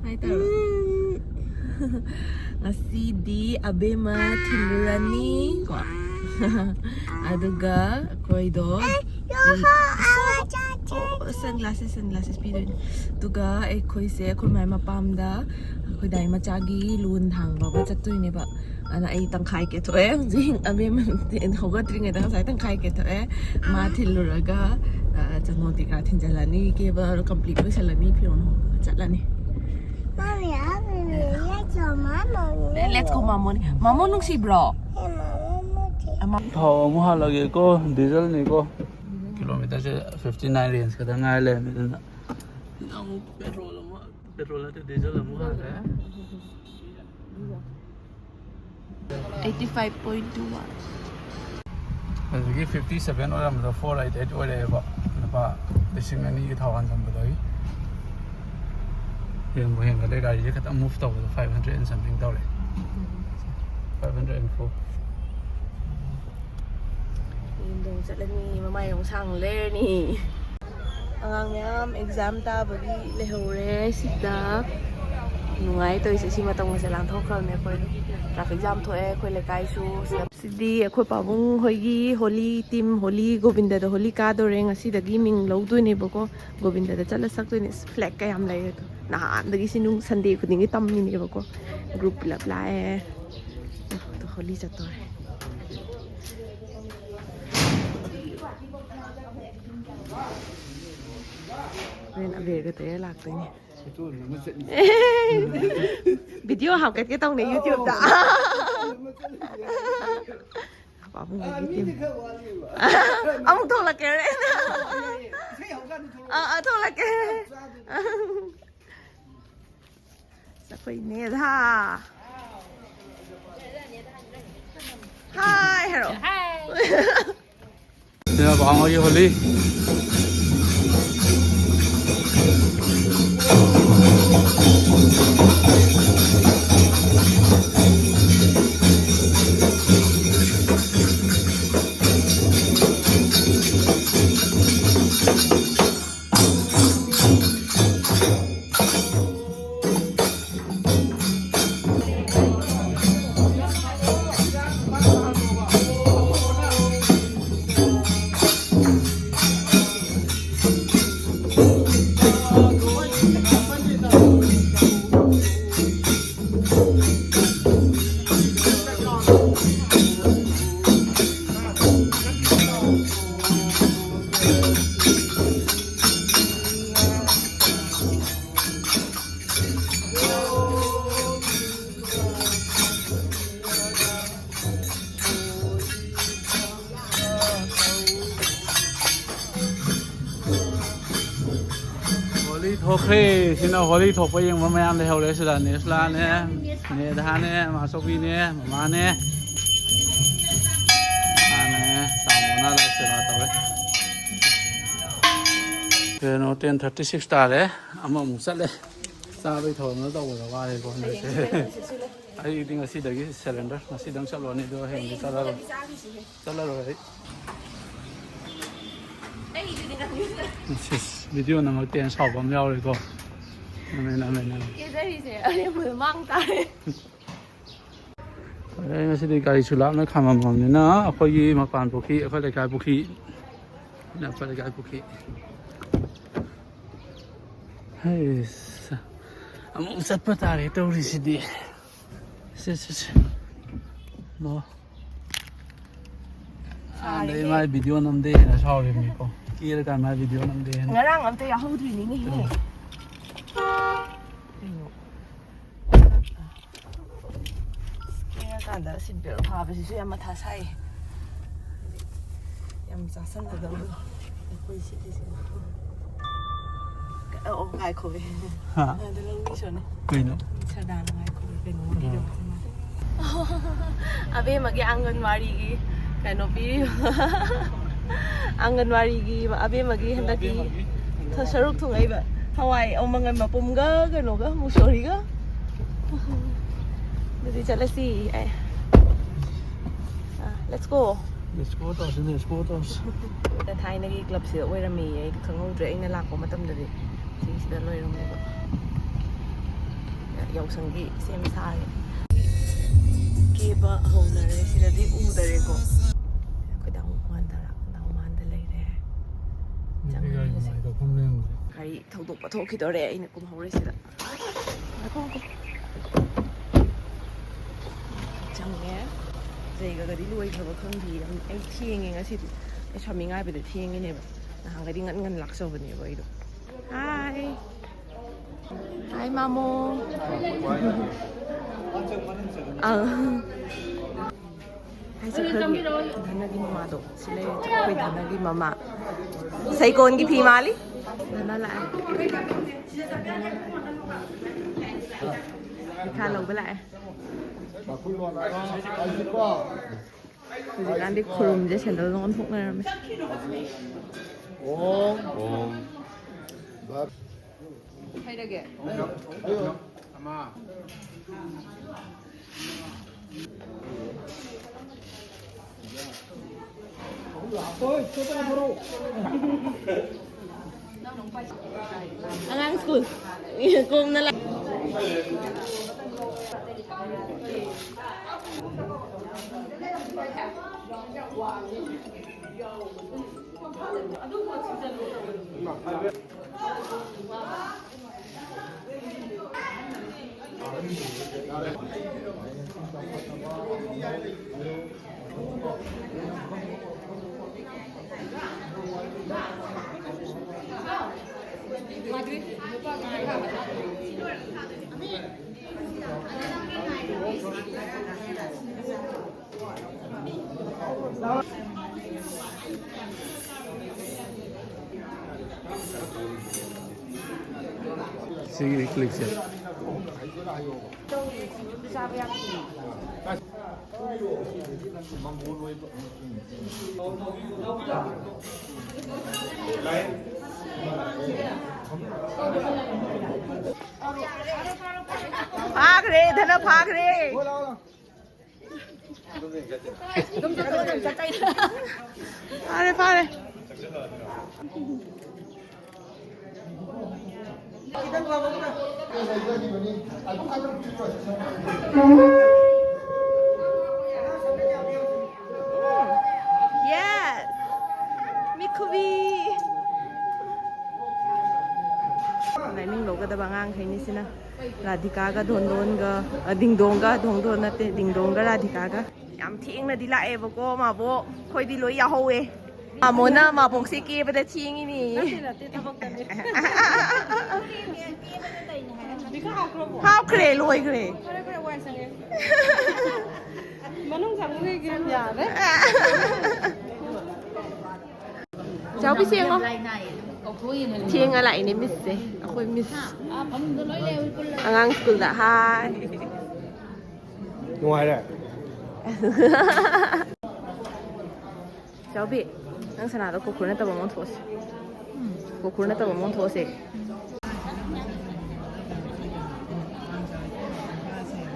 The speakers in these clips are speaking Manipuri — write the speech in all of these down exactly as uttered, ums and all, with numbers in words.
ꯍꯥꯏ ꯇꯧꯔꯣ꯫ ꯉꯁꯤꯗꯤ ꯑꯕꯦꯝꯃ ꯊꯤꯜꯂꯨꯔꯅꯤ ꯀꯣ꯫ ꯑꯗꯨꯒ ꯑꯩꯈꯣꯏꯗꯣ ꯁꯟ ꯒ꯭ꯂꯥꯁꯦꯁ ꯁꯟ ꯒ꯭ꯂꯥꯁꯦꯁ ꯄꯤꯗꯣꯏꯅꯦ꯫ ꯑꯗꯨꯒ ꯑꯩꯈꯣꯏꯁꯦ ꯑꯩꯈꯣꯏ ꯃꯥꯏ ꯃꯄꯥꯝꯗ ꯑꯩꯈꯣꯏ ꯗꯥꯏ ꯃꯆꯥꯒꯤ ꯂꯨꯍꯣꯡ ꯊꯥꯡꯕ ꯑꯃ ꯆꯠꯇꯣꯏꯅꯦꯕ꯫ ꯑꯗꯨꯅ ꯑꯩ ꯇꯪꯈꯥꯏ ꯀꯦꯊꯣꯛꯑꯦ ꯍꯧꯖꯤꯛ꯫ ꯑꯕꯦꯝꯃ ꯍꯧꯒꯠꯇ꯭ꯔꯤꯉꯩꯗ ꯉꯁꯥꯏ ꯇꯪꯈꯥꯏ ꯀꯦꯊꯣꯛꯑꯦ꯫ ꯃꯥ ꯊꯤꯜꯂꯨꯔꯒ, ꯑ, ꯆꯪꯉꯣ ꯀꯩꯀꯥ ꯊꯤꯟꯖꯜꯂꯅꯤ, ꯀꯦꯕ complete ꯑꯣꯏꯁꯜꯂꯅꯤ, ꯐꯤꯔꯣꯜ ꯍꯣꯡꯉꯒ ꯆꯠꯂꯅꯤ꯫ Mommy, I will let your mama. Let's go, ꯃꯥꯃꯣꯅꯤ꯫ ꯃꯥꯃꯣ ꯅꯨꯡꯁꯤꯕ꯭ꯔꯣ? Hey, mama, ꯊꯥꯎ ꯑꯃꯨꯛ ꯍꯥꯜꯂꯒꯦꯀꯣ, diesel ꯅꯤꯀꯣ꯫ Kilometer ꯁꯦ fifty nine range ꯈꯛꯇ ꯉꯥꯏ ꯂꯩꯔꯝꯃꯦ, ꯑꯗꯨꯅ ꯑꯃꯨꯛ petrol ꯑꯃꯨꯛ, petrol ꯅꯠꯇꯦ, diesel ꯑꯃꯨꯛ ꯍꯥꯜꯂꯦ꯫ Eighty five point two one. ꯑꯗꯨꯗꯒꯤ fifty seven ꯑꯣꯏꯔꯝꯕꯗꯣ four eight eight ꯑꯣꯏꯔꯛꯑꯦꯕ, ꯂꯨꯄꯥ ꯂꯤꯁꯤꯡ ꯑꯅꯤꯒꯤ ꯊꯥꯎ ꯍꯥꯟꯖꯟꯕꯗꯒꯤ꯫ ꯍꯦꯟꯕꯨ ꯍꯦꯟꯒꯠꯂꯦ, ꯒꯥꯔꯤꯁꯦ ꯈꯤꯇꯪ move ꯇꯧꯕꯗ five hundred and something ꯇꯧꯔꯦ꯫ Five hundred and four. ꯌꯨꯝꯗ ꯑꯃꯨꯛ ꯆꯠꯂꯅꯤ, ꯃꯃꯥꯏ ꯑꯃꯨꯛ ꯁꯥꯡꯅ ꯂꯩꯔꯅꯤ꯫ ꯑꯉꯥꯡ ꯃꯌꯥꯝ exam ꯇꯥꯕꯒꯤ ꯂꯩꯍꯧꯔꯦ ꯁꯤꯗ꯫ ꯅꯨꯡꯉꯥꯏ ꯇꯧꯔꯤꯁꯦ꯫ ꯁꯤ ꯃꯇꯝꯒꯁꯦ ꯂꯥꯟꯊꯣꯛꯈ꯭ꯔꯕꯅꯦ ꯑꯩꯈꯣꯏ꯫ Traffic jam ꯊꯣꯛꯑꯦ ꯑꯩꯈꯣꯏ ꯂꯩꯀꯥꯏꯁꯨ꯫ ꯁꯤꯗ, ꯁꯤꯗꯤ ꯑꯩꯈꯣꯏ ꯄꯥꯕꯨꯡ ꯍꯣꯏꯒꯤ ꯍꯣꯂꯤ team, ꯍꯣꯂꯤ, ꯒꯣꯕꯤꯟꯗꯗ ꯍꯣꯂꯤ ꯀꯥꯗꯣꯔꯦ꯫ ꯉꯁꯤꯗꯒꯤ ꯃꯤꯡ ꯂꯧꯗꯣꯏꯅꯦꯕꯀꯣ꯫ ꯒꯣꯕꯤꯟꯗꯗ ꯆꯠꯂ ꯁꯛꯇꯣꯏꯅꯦ꯫ ꯑꯁ, flag ꯀ ꯌꯥꯝ ꯂꯩꯔꯦ ꯑꯗꯣ꯫ ꯅꯍꯥꯟꯗꯒꯤ ꯁꯤ ꯅꯨꯡ-, Sunday ꯈꯨꯗꯤꯡꯒꯤ ꯇꯝꯃꯤꯅꯦꯕꯀꯣ꯫ Group ꯄꯨꯂꯞ ꯂꯥꯛꯑꯦ꯫ ꯑꯗꯣ ꯍꯣꯂꯤ ꯆꯠꯇꯣꯔꯦ꯫ ꯍꯣꯔꯦꯟ ꯑꯕꯦꯔꯒ ꯇꯩꯔ ꯂꯥꯛꯇꯣꯏꯅꯦ꯫ Video ꯍꯥꯞꯀꯠꯀꯦ ꯇꯧꯅꯦ YouTube ꯇ꯫ ꯄꯥꯕꯨꯡꯒꯤ team꯫ ꯑꯃꯨꯛ ꯊꯣꯛꯂꯛꯀꯦ ꯍꯣꯔꯦꯟ꯫ ꯑꯥ, ꯑꯥ, ꯊꯣꯛꯂꯛꯀꯦ꯫ ꯑꯩꯈꯣꯏ ꯅꯦꯗꯥ꯫ Hi ꯍꯥꯏꯔꯣ꯫ Hi꯫ ꯁꯤꯅ ꯄꯥꯕꯨꯡꯒꯤ ꯍꯣꯂꯤ꯫ ꯍꯣꯂꯤ ꯊꯣꯛꯈ꯭ꯔꯦ꯫ ꯁꯤꯅ ꯍꯣꯂꯤ ꯊꯣꯛꯄ ꯌꯦꯡꯕ ꯃꯌꯥꯝ ꯂꯩꯍꯧꯔꯦ ꯁꯤꯗ꯫ ꯅꯦꯁꯂꯥꯅꯦ, ꯅꯦꯗꯥꯅꯦ, ꯃꯥꯆꯧꯕꯤꯅꯦ, ꯃꯃꯥꯅꯦ, ꯃꯥꯅꯦ, ꯇꯥꯃꯣꯅ ꯂꯥꯏ ꯁꯦꯕꯥ ꯇꯧꯔꯦ꯫ ꯀꯩꯅꯣ, ten thirty six ꯇꯥꯔꯦ꯫ ꯑꯃꯃꯨꯛ ꯆꯠꯂꯦ꯫ ꯆꯥꯕꯩ ꯊꯧꯔꯝꯗ ꯇꯧꯕꯗ ꯋꯥꯔꯦꯀꯣ ꯍꯟꯗꯛꯁꯦ꯫ ꯑꯩꯗꯤ ꯉꯁꯤꯗꯒꯤ surrender꯫ ꯉꯁꯤꯗꯪ ꯆꯠꯂꯨꯔꯅꯤ, ꯑꯗꯨꯒ ꯍꯌꯦꯡꯗꯤ ꯆꯠꯂꯔꯣꯏ꯫ ꯆꯠꯂꯔꯣꯏ ꯑꯩ꯫ ꯁꯤꯁ, video ꯅꯝꯃꯛꯇꯦꯅ ꯁꯥꯎꯕ ꯑꯃ ꯌꯥꯎꯔꯦꯀꯣ꯫ ꯅꯝꯃꯦ, ꯅꯝꯃꯦ, ꯅꯝꯃꯦ꯫ ꯀꯦꯖꯔꯤꯁꯦ ꯑꯔꯦꯝꯕꯗ ꯃꯥꯡ ꯇꯥꯔꯦ꯫ ꯑꯗꯩ ꯉꯁꯤꯗꯤ ꯒꯥꯔꯤꯁꯨ ꯂꯥꯞꯅ ꯈꯥꯝꯃꯝꯃꯕꯅꯤꯅ ꯑꯩꯈꯣꯏꯒꯤ ꯃꯄꯥꯟ ꯄꯨꯈ꯭ꯔꯤ, ꯑꯩꯈꯣꯏ ꯂꯩꯀꯥꯏ ꯄꯨꯈ꯭ꯔꯤ, ꯅꯛꯄ ꯂꯩꯀꯥꯏ ꯄꯨꯈ꯭ꯔꯤ꯫ ꯍꯩꯁ, ꯑꯃꯨꯛ ꯆꯠꯄ ꯇꯥꯔꯦ ꯇꯧꯔꯤꯁꯤꯗꯤ꯫ ꯁꯦ, ꯁꯦ, ꯁꯦ꯫ ꯅꯣ꯫ ꯑꯥꯗꯩ ꯃꯥꯏ video ꯅꯝꯗꯦꯅ ꯁꯥꯎꯔꯤꯕꯅꯤꯀꯣ꯫ ꯀꯦꯔꯀꯥꯟ ꯃꯥꯏ video ꯅꯝꯗꯦꯅ꯫ ꯉꯔꯥꯡ ꯑꯝꯇ ꯌꯥꯎꯍꯧꯗ꯭ꯔꯤꯅꯤꯅꯦꯍꯦ꯫ ꯀꯩꯅꯣ? ꯀꯦꯔꯀꯥꯟꯗ seat belt ꯐꯥꯕꯁꯤꯁꯨ ꯌꯥꯝ ꯃꯊꯥ ꯁꯥꯏ꯫ ꯌꯥꯝ ꯆꯥꯁꯟꯒꯗꯕꯗꯣ ꯑꯩꯈꯣꯏ ꯁꯤꯒꯤꯁꯦ꯫ ꯑꯣ, ꯉꯥꯏꯈꯣ꯫ ꯍꯥ? ꯑꯗ ꯂꯧꯕꯤꯁꯣꯅꯦ꯫ ꯀꯩꯅꯣ? ꯁꯔꯗꯥꯅ ꯉꯥꯏꯈꯣ꯫ ꯀꯩꯅꯣ ꯄꯤꯔꯛꯄ ꯃꯥꯜꯂꯦ꯫ ꯑꯕꯦꯝꯃꯒꯤ ꯑꯪꯒꯟꯋꯥꯔꯤꯒꯤ ꯀꯩꯅꯣ ꯄꯤꯔꯤꯕ꯫ ꯑꯪꯒꯟꯋꯥꯔꯤꯒꯤ ꯑꯕꯦꯝꯃꯒꯤ ꯍꯟꯗꯛꯀꯤ ꯁꯔꯨꯛ ꯊꯨꯡꯉꯛꯏꯕ ꯍꯋꯥꯏ, ꯑꯣ, ꯃꯪꯒꯟ ꯃꯄꯨꯝꯒ ꯀꯩꯅꯣꯒ ꯃꯨꯁꯣꯔꯤꯒ꯫ ꯑꯗꯨꯗꯤ ꯆꯠꯂꯁꯤ꯫ ꯑꯦ꯫ ꯑꯥ, let's go꯫ Let's go ꯇꯧꯁꯤ, let's go ꯇꯧꯁꯤ꯫ ꯊꯥꯏꯅꯒꯤ club ꯁꯤꯗ ꯑꯣꯏꯔꯝꯃꯦꯌꯦ, ꯑꯩꯗꯤ ꯈꯪꯍꯧꯗ꯭ꯔꯦ꯫ ꯑꯩꯅ ꯂꯥꯛꯄ ꯃꯇꯝꯗꯗꯤ ꯁꯤꯁꯤꯗ ꯂꯣꯏꯔꯝꯃꯦꯕ꯫ ꯌꯥꯎꯁꯪꯒꯤ ꯁꯦꯝ ꯁꯥꯔꯦ꯫ ꯀꯦꯕ ꯍꯧꯅꯔꯦ꯫ ꯁꯤꯗꯗꯤ ꯎꯗꯔꯦꯀꯣ꯫ ꯑꯩꯈꯣꯏ ꯗꯥ ꯃꯥꯟꯗ, ꯗꯥ ꯃꯥꯟꯗ ꯂꯩꯔꯦ꯫ ꯅꯨꯄꯤ ꯒꯥꯔꯤ ꯆꯪꯉꯁꯤ꯫ ꯅꯨꯡꯉꯥꯏꯇꯕ ꯐꯝ ꯂꯩꯔꯝꯕꯁꯦ꯫ ꯒꯥꯔꯤ ꯊꯧꯗꯣꯛꯄ ꯊꯣꯛꯈꯤꯗꯧꯔꯦ꯫ ꯑꯩꯅ ꯀꯨꯝꯍꯧꯔꯦ ꯁꯤꯗ꯫ ꯉꯥꯏꯈꯣ, ꯉꯥꯏꯈꯣ꯫ ꯆꯪꯉꯦ꯫ ꯖꯩꯒꯒꯗꯤ ꯂꯣꯏꯈ꯭ꯔꯕ ꯈꯪꯗꯦ꯫ ꯌꯥꯝ, ꯑꯩ ꯊꯦꯡꯉꯦ ꯉꯁꯤꯗꯤ꯫ ꯑꯩ ꯁ꯭ꯋꯥꯃꯤ ꯉꯥꯏꯕꯗ ꯊꯦꯡꯉꯤꯅꯦꯕ꯫ ꯅꯍꯥꯟꯒꯗꯤ ꯉꯟ ꯉꯟ ꯂꯥꯛꯆꯕꯅꯦꯕ ꯑꯩꯗꯣ꯫ ꯍꯥꯏ꯫ ꯍꯥꯏ, ꯃꯥꯃꯣ꯫ ꯑꯪ꯫ ꯍꯥꯏ ꯆꯠꯈ꯭ꯔꯒꯦ꯫ ꯙꯅꯒꯤ ꯃꯃꯥꯗꯣ ꯁꯤ ꯂꯩꯔꯦ꯫ ꯑꯩꯈꯣꯏ ꯙꯅꯒꯤ ꯃꯃꯥ꯫ ꯁꯩꯀꯣꯟꯒꯤ ꯐꯤ ꯃꯥꯜꯂꯤ꯫ ꯅꯅꯥ ꯂꯥꯛꯑꯦ꯫ ꯄꯩꯈꯥ ꯂꯧꯕ ꯂꯥꯛꯑꯦ꯫ ꯍꯧꯖꯤꯛꯀꯥꯟꯗꯤ ꯈꯨꯔꯨꯝꯁꯦ ꯁꯦꯟꯗꯜꯅ ꯑꯣꯟꯊꯣꯛꯅꯔꯝꯃꯦ꯫ ꯑꯣꯝ꯫ ꯑꯣꯝ꯫ ꯍꯩꯔꯒꯦ꯫ ꯑꯉꯥꯡ ꯁ꯭ꯀꯨꯜ ꯀꯣꯝꯅ ꯂꯥꯛ꯫ ꯁꯤꯒꯤ ꯀ꯭ꯂꯤꯞꯁꯦ꯫ ꯐꯥꯈ꯭ꯔꯦ, ꯙꯅ ꯐꯥꯈ꯭ꯔꯦ꯫ ꯐꯥꯔꯦ, ꯐꯥꯔꯦ꯫ Yes! ꯃꯤꯈꯨꯕꯤ! ꯂꯥꯏꯅꯤꯡ ꯂꯧꯒꯗꯕ ꯑꯉꯥꯡꯈꯩꯅꯤ ꯁꯤꯅ꯫ ꯔꯥꯙꯤꯀꯥꯒ ꯙꯣꯟꯗꯣꯟꯒ, ꯑ, ꯗꯤꯡꯗꯣꯡꯒ, ꯙꯣꯡꯗꯣꯟ ꯅꯠꯇꯦ, ꯗꯤꯡꯗꯣꯡꯒ ꯔꯥꯙꯤꯀꯥꯒ꯫ ꯌꯥꯝ ꯊꯦꯡꯅꯗꯤ ꯂꯥꯛꯑꯦꯕꯀꯣ ꯃꯥꯕꯣꯛ꯫ ꯑꯩꯈꯣꯏꯗꯤ ꯂꯣꯏ ꯌꯥꯍꯧꯋꯦ꯫ ꯃꯥꯃꯣꯅ ꯃꯥꯕꯣꯛꯁꯦ ꯀꯦꯕꯗ ꯊꯦꯡꯉꯤꯅꯦ꯫ ꯅꯠꯇꯦ, ꯅꯠꯇꯦ, ꯊꯕꯛꯇꯅꯦ꯫ ꯕꯤꯀꯥ ꯍꯥꯞꯈ꯭ꯔꯕꯣ? ꯍꯥꯞꯈ꯭ꯔꯦ, ꯂꯣꯏꯈ꯭ꯔꯦ꯫ ꯐꯔꯦ, ꯐꯔꯦ, ꯋꯥꯏ ꯁꯪꯉꯦ꯫ ꯃꯅꯨꯡ ꯆꯪꯉꯨꯈꯤꯒꯦ꯫ ꯌꯥꯔꯦ꯫ ꯆꯥꯎꯕꯤꯁꯦ ꯌꯦꯡꯉꯣ꯫ ꯊꯦꯡꯉ ꯂꯥꯛꯏꯅꯦ ꯃꯤꯁꯁꯦ, ꯑꯩꯈꯣꯏ ꯃꯤꯁ꯫ ꯑꯉꯥꯡ ꯁ꯭ꯀꯨꯜꯗ ꯍꯥꯏ꯫ ꯅꯨꯡꯉꯥꯏꯔꯦ꯫ ꯆꯥꯎꯕꯤ, ꯅꯪ ꯁꯅꯥꯗꯣ ꯀꯣꯀꯨꯔ ꯅꯠꯇꯕ ꯑꯃ ꯑꯣꯟꯊꯣꯛꯑꯁꯤ꯫ ꯀꯣꯀꯨꯔ ꯅꯠꯇꯕ ꯑꯃ ꯑꯣꯟꯊꯣꯛꯑꯁꯦ꯫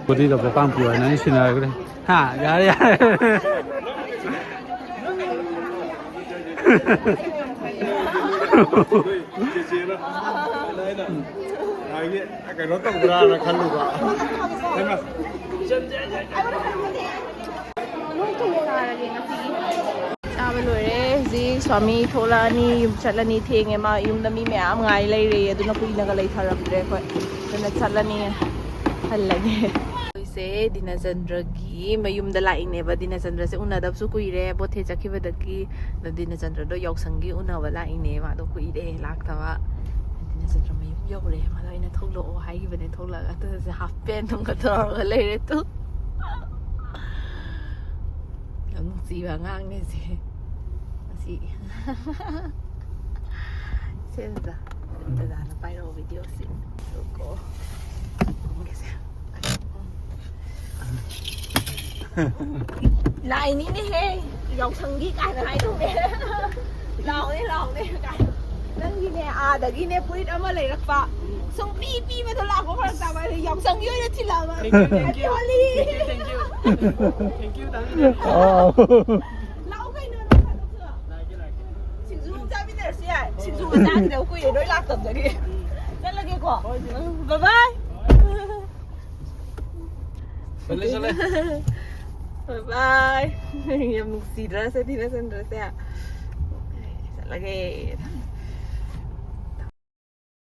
ꯕꯣꯗꯤꯗꯣ ꯄꯣꯄꯥꯡ ꯄꯤꯌꯣ ꯍꯥꯏꯅ ꯑꯩ ꯁꯤꯟꯅꯔꯒꯅꯦ꯫ ꯍꯥ, ꯌꯥꯔꯦ, ꯌꯥꯔꯦ꯫ ꯆꯦꯆꯦꯅ ꯑꯩꯅ ꯉꯁꯥꯏꯒꯤ ꯀꯩꯅꯣ ꯇꯧꯕ꯭ꯔꯥꯅ ꯈꯜꯂꯨꯕ꯫ ꯆꯥꯕ ꯂꯣꯏꯔꯦ꯫ ꯍꯧꯖꯤꯛ ꯁ꯭ꯋꯥꯃꯤ ꯊꯣꯛꯂꯛꯑꯅꯤ, ꯌꯨꯝ ꯆꯠꯂꯅꯤ꯫ ꯊꯦꯡꯉꯦ, ꯃꯥ ꯌꯨꯝꯗ ꯃꯤ ꯃꯌꯥꯝ ꯉꯥꯏ ꯂꯩꯔꯦ, ꯑꯗꯨꯅ ꯀꯨꯏꯅꯒ ꯂꯩꯊꯔꯝꯗ꯭ꯔꯦ ꯑꯩꯈꯣꯏ꯫ ꯑꯗꯨꯅ ꯆꯠꯂꯅꯤ, ꯍꯜꯂꯒꯦ꯫ ꯑꯩꯈꯣꯏꯁꯦ ꯗꯤꯅꯆꯟꯗ꯭ꯔꯒꯤ ꯃꯌꯨꯝꯗ ꯂꯥꯛꯏꯅꯦꯕ꯫ ꯗꯤꯅꯆꯟꯗ꯭ꯔꯁꯦ ꯎꯅꯗꯕꯁꯨ ꯀꯨꯏꯔꯦ, ꯕꯣꯊꯦ ꯆꯠꯈꯤꯕꯗꯒꯤ꯫ ꯑꯗꯣ ꯗꯤꯅꯆꯟꯗ꯭ꯔꯗꯣ ꯌꯥꯎꯁꯪꯒꯤ ꯎꯅꯕ ꯂꯥꯛꯏꯅꯦ, ꯃꯥꯗꯣ ꯀꯨꯏꯔꯦ ꯂꯥꯛꯇꯕ꯫ ꯗꯤꯅꯆꯟꯗ꯭ꯔ ꯃꯌꯨꯝ ꯌꯧꯔꯦ꯫ ꯃꯥꯗꯣ ꯑꯩꯅ ꯊꯣꯛꯂꯛꯑꯣ ꯍꯥꯏꯈꯤꯕꯅꯦ, ꯊꯣꯛꯂꯛꯑꯒ ꯑꯗꯨꯗꯁꯦ ꯍꯥꯞ ꯄꯦꯟ ꯑꯃꯒ ꯇꯧꯔꯒ ꯂꯩꯔꯦ ꯇꯨ꯫ ꯌꯥꯝ ꯅꯨꯡꯁꯤꯕ ꯑꯉꯥꯡꯅꯦ ꯁꯦ꯫ ꯑꯁꯤ ꯁꯦ ꯗꯗꯥ, ꯗꯗꯥꯅ ꯄꯥꯏꯔꯛꯑꯣ ꯚꯤꯗꯤꯑꯣꯁꯤ꯫ ꯀꯣ ꯂꯥꯛꯏꯅꯤꯅꯦꯍꯦ, ꯌꯥꯎꯁꯪꯒꯤ ꯀꯥꯏꯅ ꯍꯥꯏꯗꯧꯅꯦ꯫ ꯂꯥꯎꯅꯦ, ꯂꯥꯎꯅꯦ ꯀꯥꯏꯅ꯫ ꯅꯪꯒꯤꯅꯦ, ꯑꯥꯗꯒꯤꯅꯦ ꯐꯨꯔꯤꯠ ꯑꯃ ꯂꯩꯔꯛꯄ꯫ ꯁꯨꯝ ꯄꯤ ꯄꯤꯕꯗꯣ ꯂꯥꯛꯄ ꯐꯔꯛ ꯇꯥꯕ ꯍꯥꯏꯗꯤ ꯌꯥꯎꯁꯪꯒꯤ ꯑꯣꯏꯅ ꯊꯤꯜꯂꯛꯑꯕ꯫ Happy Holi! ꯂꯥꯛꯑꯣ ꯀꯩꯅꯣ, ꯅꯣꯡ ꯐꯥꯗꯣꯛꯁꯨ꯫ ꯁꯤꯡꯖꯨ ꯑꯃ ꯆꯥꯃꯤꯟꯅꯔꯁꯨ ꯌꯥꯏ꯫ ꯁꯤꯡꯖꯨꯒ ꯆꯥꯈꯤꯗꯕ ꯀꯨꯏꯔꯦ, ꯅꯣꯏ ꯂꯥꯛꯇꯕꯗꯒꯤ꯫ ꯆꯠꯂꯒꯦꯀꯣ꯫ ꯎꯝ, bye bye꯫ ꯆꯠꯂꯦ, ꯆꯠꯂꯦ꯫ Bye bye꯫ ꯌꯥꯝ ꯅꯨꯡꯁꯤꯗ꯭ꯔꯥ ꯁꯦ, ꯗꯤꯅꯆꯟꯗ꯭ꯔꯁꯦ? ꯆꯠꯂꯒꯦ꯫